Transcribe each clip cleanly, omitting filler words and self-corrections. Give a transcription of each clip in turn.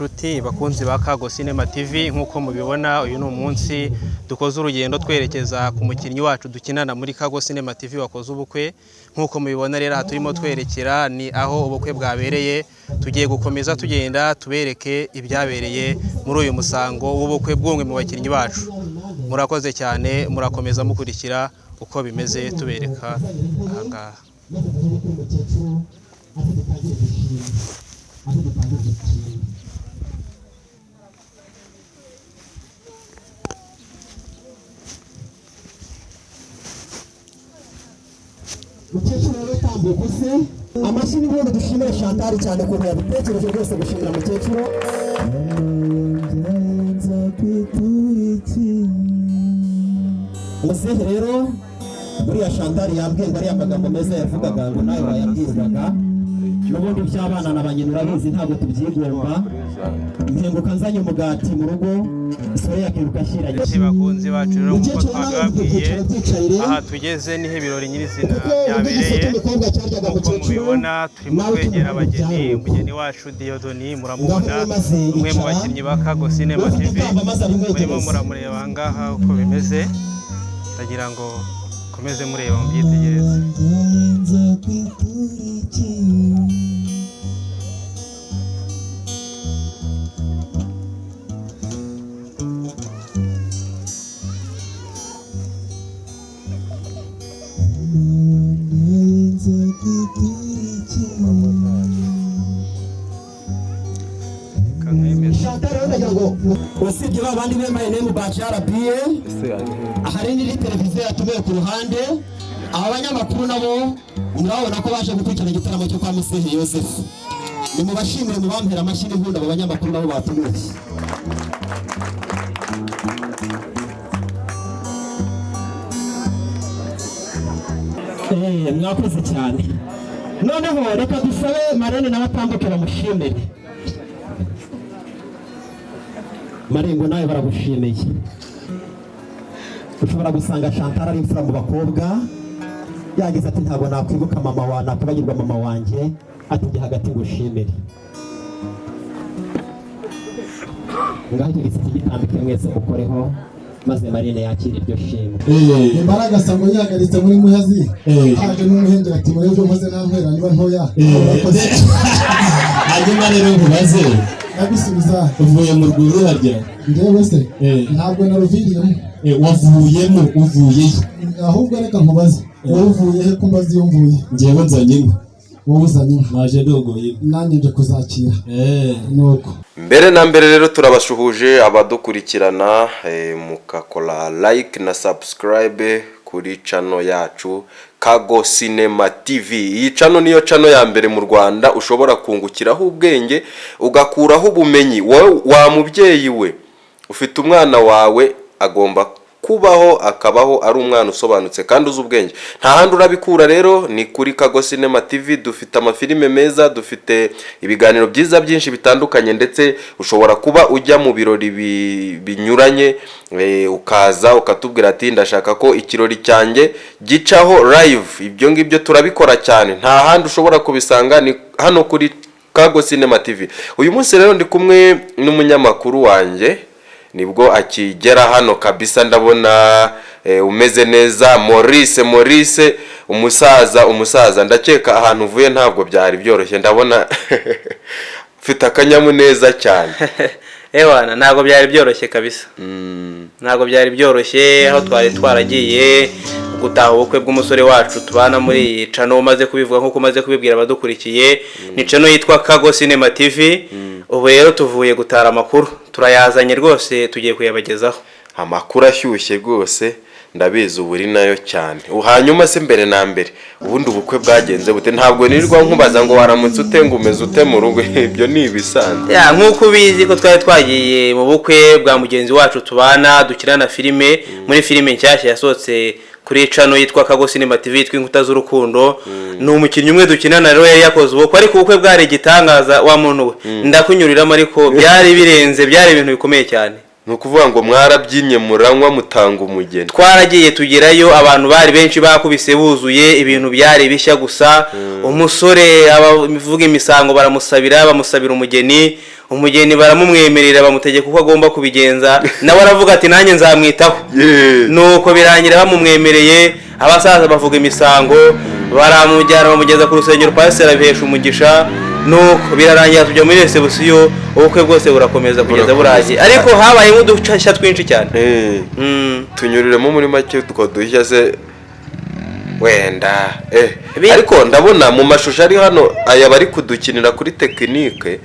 Nshuti bakunzi ba Kago Cinema TV, nk'uko mubibona uyu ni umunsi dukoze urugendo twerekeza ku mukinnyi wacu dukinana muri Kago Cinema TV wakoze ubukwe. Nk'uko mubibona rero aha turimo twerekera ni aho ubukwe bwabereye. Tugiye gukomeza tugenda tubereke ibyabereye muri uyu musango w'ubukwe bw'umwe mu bakinnyi bacu. Murakoze cyane, murakomeza mukurikira uko bimeze tubereka aha ngaha. Mukecuru rero tambuka use amashyi n'impundu. Dushimire Chantal cyane ukuntu yabitekereje rwose gushimira mukecuru. Muzehe rero, buriya Chantal yambwiye ngo ariya magambo meza yavugaga ngo nawe wayabwirwaga n'ubundi by'abana na ba nyina, urabizi ntabwo tubyigomba. Nkenguka nzanye umugati mu rugo, isore yakiruka ashyiranye. Nshuti bakunzi bacu rero, nk'uko Mukecuru nawe twabibabwiye, byicayire. Aha tugeze niho ibirori nyirizina Kuko byabereye. umukobwa cyaryaga Nk'uko mukecuru, mubibona turimo nawe twegera abageni. byari. Umugeni wacu Dieudonne muramubona, Ngaho maze umwe mu icara. bakinnyi ba Kago Cinema Ufite TV. ikamba maze abimwegereze. Murimo muramureba aha ngaha uko bimeze. Ndagira ngo mukomeze mureba mubyitegereze. Kankwemeze. Chantal rero ndagira ngo usibye ba bandi bemeye name badge ya RBA, hari n'indi televiziyo yatumiwe ku ruhande. Aba banyamakuru nabo murabona ko baje gukurikirana igitaramo cyo kwa Musehe Yosefu. Nimubashimire, mubampera amashyi n'impundu abo banyamakuru nabo batumiwe. Mwakoze cyane. Noneho reka dusabe marene nawe atambuke bamushimire. Marengo, nawe baragushimiye. Ushobora gusanga Chantal ari imfura mu bakobwa. Yagize ati: "Ntabwo nakwibuka mama wa nakwibagirwa mama wanjye." Ati: "Njye hagati ngushimire." Ngaho icyo giseke gitambike mwese mukoreho, maze marine yakire iryo shimwe. Imbaraga sango yihagaritse muri Muhazi, haje n'umuhengeri ati: "Muri ejo mpoze nantwera niba ntoya." Urakoze. Hanyuma rero nkubaze. Ndagusubiza. Uvuye mu rwuri harya? Njyewe se? Ntabwo naruviriyemo. Wavuyemo uvuyeyo? Ahubwo reka nkubaze, wowe uvuye he ko mbaze iyo mvuye? Njyewe nzanye inka. Wowe uzanye inka? Naje ndogoye inka. Nanjye nje kuzakira. Nuko. Mbere na mbere rero turabashuhuje abadukurikirana, mugakora like na subscribe kuri channel yacu Kago Cinema TV. Iyi channel niyo channel ya mbere mu Rwanda ushobora kungukiraho ubwenge, ugakuraho ubumenyi. Wowe wa mubyeyi we ufite umwana wawe, agomba kubaho akabaho ari umwana usobanutse kandi uzi ubwenge. Nta handi urabikura rero, ni kuri Kago Cinema TV. Dufite amafilime meza, dufite ibiganiro byiza byinshi bitandukanye, ndetse ushobora kuba ujya mu birori binyuranye, ukaza ukatubwira ati: "Ndashaka ko ikirori cyanjye gicaho live." Ibyo ngibyo turabikora cyane. Nta handi ushobora kubisanga, ni hano kuri Kago Cinema TV. Uyu munsi rero ndi kumwe n'umunyamakuru wanjye, nibwo akigera hano kabisa. Ndabona umeze neza, Maurice. Maurice, umusaza, umusaza, ndakeka ahantu uvuye ntabwo byari byoroshye. Ndabona ufite akanyamuneza cyane. Ewana, ntabwo byari byoroshye kabisa, ntabwo byari byoroshye aho twari twaragiye gutaha ubukwe bw'umusore wacu tubana muri iyi channel umaze kubivuga. Nk'uko umaze kubibwira abadukurikiye, ni channel yitwa Kago Cinema TV. Ubu rero tuvuye gutara amakuru, turayazanye rwose, tugiye kuyabagezaho. Amakuru ashyushye rwose, ndabizi ubu uri nayo cyane. Hanyuma se mbere na mbere, ubundi ubukwe bwagenze bute? Ntabwo nirirwa nkubaza ngo waramutse ute, ngo umeze ute mu rugo, ibyo ni ibisanzwe. Ya, nk'uko ubizi ko twari twagiye mu bukwe bwa mugenzi wacu tubana dukinana filime, muri filime nshyashya yasohotse kuri channel yitwa Kago Cinema TV yitwa Inkuta z'Urukundo. Ni umukinnyi umwe dukinana rero yari yakoze ubukwe, ariko ubukwe bwari igitangaza wa muntu we. Ndakunyuriramo, ariko byari birenze, byari ibintu bikomeye cyane. Ni ukuvuga ngo mwarabyinnye, muranywa, mutanga umugeni. Twaragiye tugerayo, abantu bari benshi bakubise buzuye, ibintu byari bishya gusa. Umusore abavuga imisango baramusabira, bamusabira umugeni, umugeni baramumwemerera, bamutegeka uko agomba kubigenza, nawe aravuga ati nanjye nzamwitaho. Nuko birangira bamumwemereye, abasaza bavuga imisango, baramujyana bamugeza ku rusengero, pasiteri abihesha umugisha. Nuko birarangira tujya muri reception, ubukwe bwose burakomeza kugeza Burakomeza. burangiye, ariko habayemo udushya twinshi cyane. Tunyuriremo muri make utwo dushya se wenda. Ariko Ariko ndabona mu mashusho ari hano, aya bari kudukinira kuri tekinike,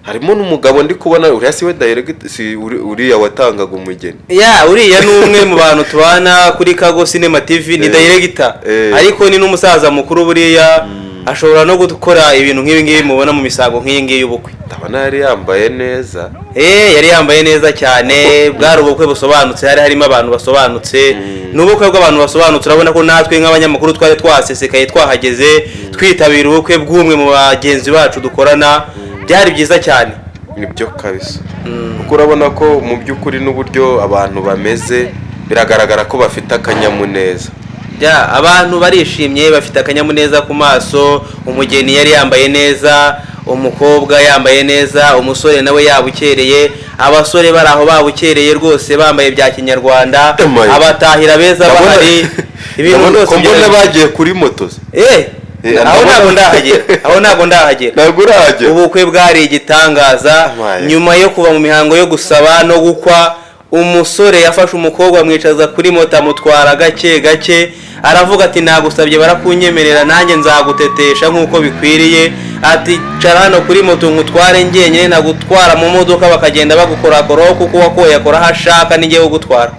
harimo n'umugabo ndi kubona, uriya si we direct, si uriya watangaga umugeni? Ya, uriya ni umwe mu bantu tubana kuri Kago Cinema TV, ni director, ariko ni n'umusaza mukuru. Buriya ashobora no gukora ibintu nk'ibi ngibi mubona mu misango nk'iyi ngiyi y'ubukwe. Ndabona yari yambaye neza. Yari yambaye neza cyane. Bwari ubukwe busobanutse, hari harimo abantu basobanutse. Ni ubukwe bw'abantu basobanutse. Urabona ko natwe nk'abanyamakuru twari twasesekaye, twahageze, twitabira ubukwe bw'umwe mu bagenzi bacu dukorana. Byari byiza cyane. Nibyo kabisa, kuko urabona ko mu by'ukuri n'uburyo abantu bameze biragaragara ko bafite akanyamuneza. Ya, abantu barishimye, bafite akanyamuneza ku maso. Umugeni yari yambaye neza, umukobwa yambaye neza, umusore nawe yabukereye, abasore bari aho babukereye rwose, bambaye bya kinyarwanda. Emaye. Abatahira beza bahari, ibintu Ndabona byose ko mbona bagiye kuri moto se. Aho ntabwo ndahagera, aho ntabwo ndahagera. Ntabwo urahagera. Ubukwe bwari igitangaza. Amaye. Nyuma yo kuva mu mihango yo gusaba no gukwa, umusore yafashe umukobwa amwicaza kuri moto, amutwara gake gake, aravuga ati nagusabye barakunyemerera, nanjye nzagutetesha nk'uko bikwiriye. Ati cara hano kuri moto nkutware njyenyine, nagutwara mu modoka bakagenda bagukorakoraho, kuko uwakoye akora aho ashaka, ni njyewe ugutwara.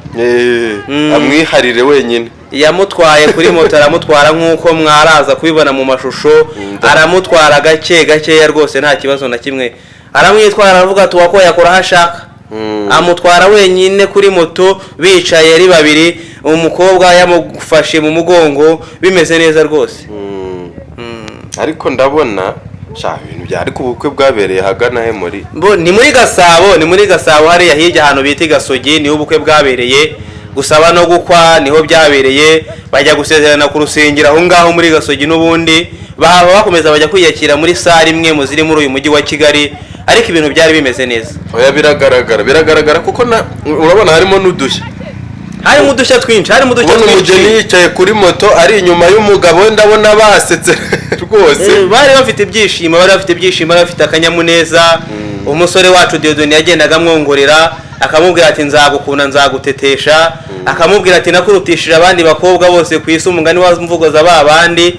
Amwiharire wenyine. Yamutwaye kuri moto, aramutwara nk'uko mwaraza kubibona mu mashusho, aramutwara gake gakeya rwose, nta kibazo na kimwe, aramwitwara, aravuga ati uwakoye akora aho ashaka. Amutwara wenyine kuri moto, bicaye ari babiri, umukobwa yamufashe mu mugongo, bimeze neza rwose. Ariko ndabona sha ibintu bya, ariko ubukwe bwabereye ahagana he muri? Ni muri Gasabo, ni muri Gasabo hariya hirya ahantu bita i Gasogi, niho ubukwe bwabereye. Gusaba no gukwa niho byabereye, bajya gusezerana ku rusengero aho ngaho muri Gasogi, n'ubundi bahava bakomeza bajya kwiyakira muri sare imwe mu ziri muri uyu mujyi wa Kigali, ariko ibintu byari bimeze neza. Oya, biragaragara, biragaragara, kuko urabona harimo n'udushya. Harimo udushya twinshi, harimo udushya Ubona twinshi. umugeni yicaye kuri moto ari inyuma y'umugabo we, ndabona basetse rwose. Bari bafite ibyishimo, bari bafite ibyishimo, bari bafite akanyamuneza. Umusore wacu Dieudonné yagendaga amwongorera, akamubwira ati nzagukunda, nzagutetesha, akamubwira ati nakurutishije abandi bakobwa bose ku isi, umugani wa mvugo za ba bandi,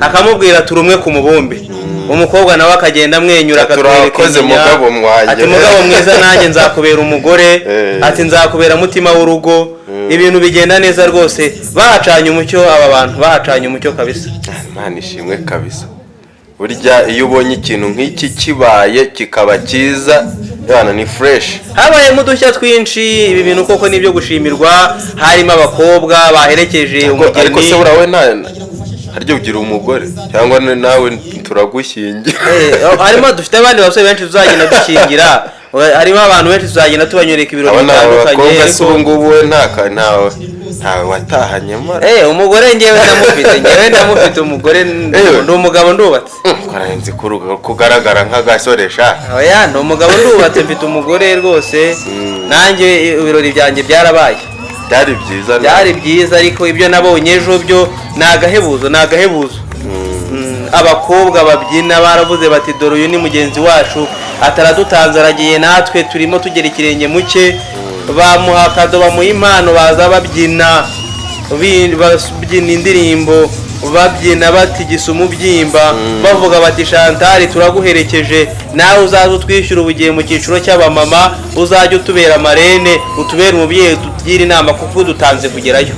akamubwira turi umwe ku mubumbe. Umukobwa nawe akagenda amwenyura, Ati, akatwereka "Urakoze, inyinya." mugabo mwanjye. Ati mugabo mwiza, nanjye nzakubera umugore. Ati nzakubera mutima w'urugo. Ibintu bigenda neza rwose, bahacanye umucyo, aba bantu bahacanye umucyo kabisa. Imana ishimwe kabisa. Burya iyo ubonye ikintu nk'iki kibaye kikaba cyiza, yana ni fresh. Habayemo udushya twinshi, ibi bintu koko ni ibyo gushimirwa. Harimo abakobwa baherekeje Ariko se umugeni. buriya we nta harya ugira umugore cyangwa nawe turagushyingira? Harimo, dufite abandi basore benshi tuzagenda dushyingira, harimo abantu benshi tuzagenda tubanyereka ibirori Aba ni bitandukanye. abakobwa se? Ariko Ubu ngubu we ntawe ntawe watahanyemo? Umugore ngewe ndamufite, ngewe ndamufite umugore, ndi umugabo, ndubatse. Nzi kugaragara nk'agasore sha. Oya, ndi umugabo, ndubatse, mfite umugore rwose. Nanjye ibirori byanjye byarabaye. Byari byiza. Byari byiza, ariko ibyo nabonye ejo byo ni agahebuzo, ni agahebuzo. Abakobwa babyina baravuze bati dore uyu ni mugenzi wacu, ataradutanze aragiye, natwe turimo tugera ikirenge mu cye. Bamuha kado, bamuha impano, baza babyina, babyina indirimbo, babyina batigisa umubyimba, bavuga bati Chantal turaguherekeje, nawe uzaze utwishyura ubugiye mu cyiciro cy'abamama, uzajya utubera marene, utubere umubyeyi, utugire inama kuko dutanze kugerayo.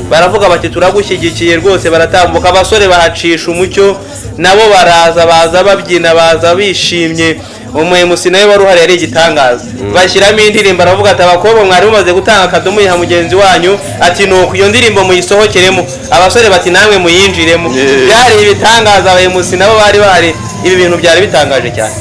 Baravuga bati turagushyigikiye rwose. Baratambuka, abasore bahacisha umucyo, nabo baraza, baza babyina, baza bishimye. Umuhemusi nawe wari uhari yari igitangaza. Bashyiramo indirimbo, aravuga ati abakobwa mwari mumaze gutanga akadomo muyiha mugenzi wanyu, ati nuko iyo ndirimbo muyisohokeremo. Abasore bati namwe muyinjiremo. Yeah. Byari ibitangaza, abahemusi nabo bari bahari, ibi bintu byari bitangaje cyane.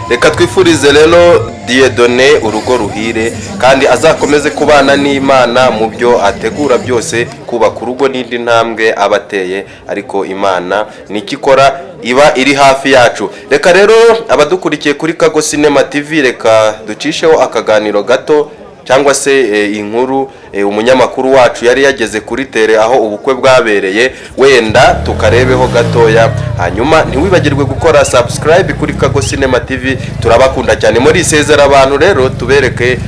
Reka twifurize rero Dieudonné urugo ruhire, kandi azakomeze kubana n'Imana mu byo ategura byose. Kubaka urugo n'indi ntambwe aba ateye, ariko Imana nicyo ikora, iba iri hafi yacu. Reka rero abadukurikiye kuri Kago Cinema TV, reka ducisheho akaganiro gato cyangwa se inkuru umunyamakuru wacu yari yageze kuri tere aho ubukwe bwabereye, wenda tukarebeho gatoya. Hanyuma ntiwibagirwe gukora subscribe kuri Kago Cinema TV. Turabakunda cyane. Muri isezera abantu rero, tubereke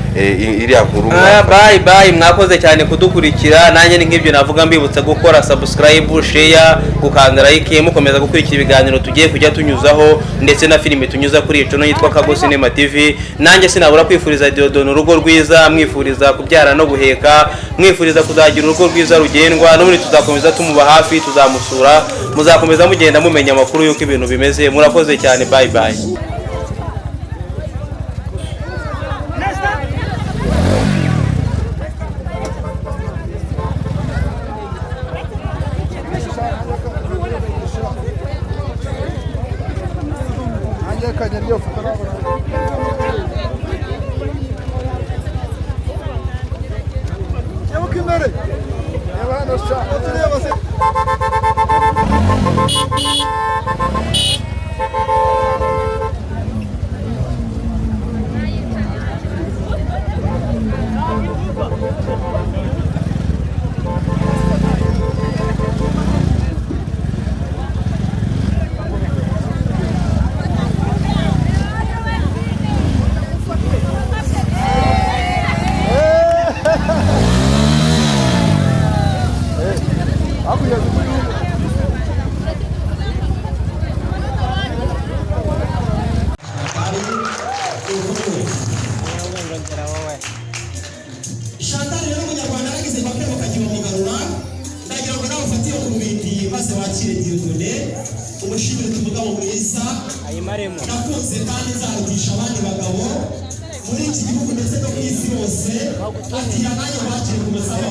iriya nkuru. Bye bye, mwakoze cyane kudukurikira. Nanjye ni nk'ibyo navuga, mbibutsa gukora subscribe, share, gukanda like, mukomeza gukurikira ibiganiro tugiye kujya tunyuzaho ndetse na filime tunyuza kuri iyi channel yitwa Kago Cinema TV. Nanjye sinabura kwifuriza Dieudonné urugo rwiza, mwifuriza kubyara no guheka, mwifuriza kuzagira urugo rwiza rugendwa. N'ubundi tuzakomeza tumuba hafi, tuzamusura, muzakomeza mugenda mumenya amakuru y'uko ibintu bimeze. Murakoze cyane, bye bye. Chantal rero, umunyarwanda yaragize bakwiye bakagira umugarura. Ndagira ngo nawe ufate iyo ku bindi maze wakire Dieudonné, umushimire uti: "Umugabo mwiza nakunze kandi nzarutisha abandi bagabo muri iki gihugu ndetse no ku isi yose." Ati: "Nanjye wakire ku musaba."